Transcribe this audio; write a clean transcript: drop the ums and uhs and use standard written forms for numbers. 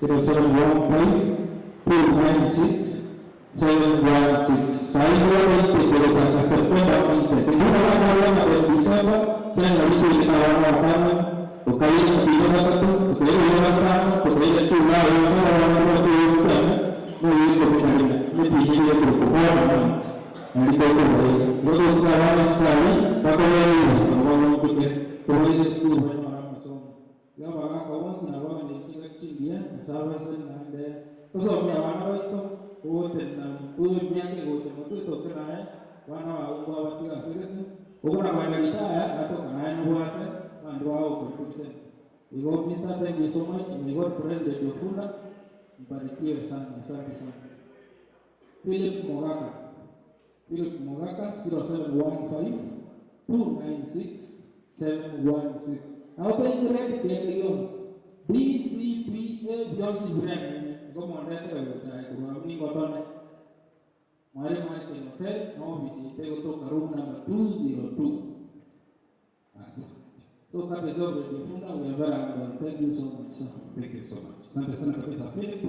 0715 296 716. Sahiyo ite September intake. Ndio December, January tuikawana watano, tukaira kabila watatu, tukaira watano, tukaira tula wasaba wana watu tano, no yuko tukalima. Nipinyirie kuko months. Aliko kwa hiyo tukawana skari, bakolewa, kwa kute, kwa school bana masomo. Gaba gaka bonsi na baba ni chinga chingia, na sawa sasa na tusomia wana baito wote na mtuwe myake gote mtuwe toke naye wana wa kwa batiga segete ukona kwenda litaya atoka naye nubwate bandu wao kwa Igo Mr. Thank you so much. May God bless the Funda. Mbarikiwe sana. Asante sana. Philip Mogaka. Philip Mogaka 0715 296 716. Now thank you ready kende yonsi. DCPA Beyonce Brand. Ngo mondete gocha kurwa ningo tone. Mwari mwari ken hotel no office ite kutoka room number 202. Asante. So that is all Radio Funda. We are very humble. Thank you so much, sir. Thank you so much. Asante sana kabisa Philip.